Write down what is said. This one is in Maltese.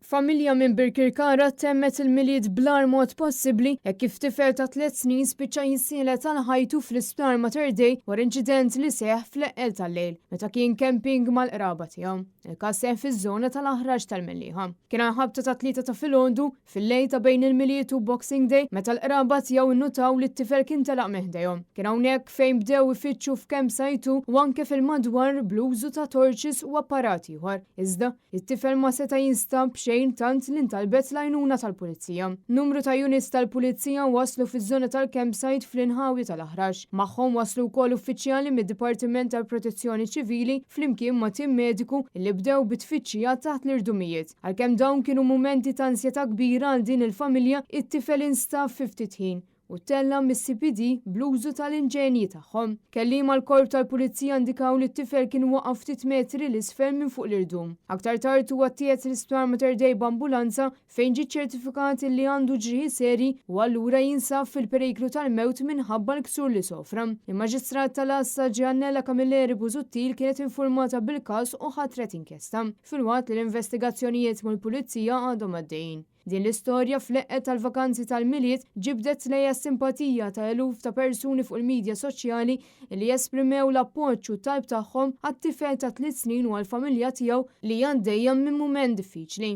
Familja minn Birkirkara temmet il-Milied bl-agħar mod possibbli hekk kif tifel ta' tliet snin spiċċa jissielet għal ħajtu fl-Isptar Mater Dei wara inċident li seħħ fl-eqqel tal-lejl meta kien camping mal-qraba tiegħu. Il-każ seħħ fiż-żona tal-Aħrax tal-Mellieħa. Kien għal ħabta tat-tlieta ta' filgħodu fil-lejl ta' bejn il-Milied u Boxing Day meta l-qraba tiegħu nnutaw li t-tifel kien telaq minn ħdejhom. Kien hawnhekk fejn bdew ifittxu f'campsite u anke fil-madwar bl-użu ta' torches u apparat ieħor. Iżda, It-tifel ma seta' jinstab xejn tant li ntalbet l-għajnuna tal-Pulizija. Numru ta' units tal-Pulizija waslu fiż-żona tal-campsite fl-inħawi tal-Aħrax. Magħhom waslu wkoll uffiċjali mid-Dipartiment tal-Protezzjoni Ċivili flimkien ma' tim mediku li bdew bi tfittxija taħt l-irdumijiet. Għalkemm dawn kienu mumenti ta' ansjetà kbira għal din il-familja, it-tifel instab fi ftit ħin. u ttella' mis-CPD bl-użu tal-inġenji tagħhom. Kelliem għall-Korp tal-Pulizija indikaw li t-tifel kien waqa' ftit metri 'l isfel minn fuq l-irdum. Aktar tard huwa ttieħed l-Isptar Mater Dei b'ambulanza fejn ġie ċċertifikat li għandu ġrieħi serji u allura jinsab fil-periklu tal-mewt minħabba l-ksur li sofra. Il-Maġistrat tal-Għassa Giannella Camilleri Busuttil kienet infurmata bil-każ u ħatret inkjesta, filwaqt li l-investigazzjonijiet mill-Pulizija għadhom għaddejjin. Din l-istorja fl-eqqel tal-vakanzi tal-Milied ġibdet lejha s-simpatija ta' eluf ta' persuni fuq il-midja soċjali li esprimew l-appoġġ u t-talb tagħhom għat-tifel ta' tliet snin u għall-familja tiegħu li għaddejja minn mument diffiċli.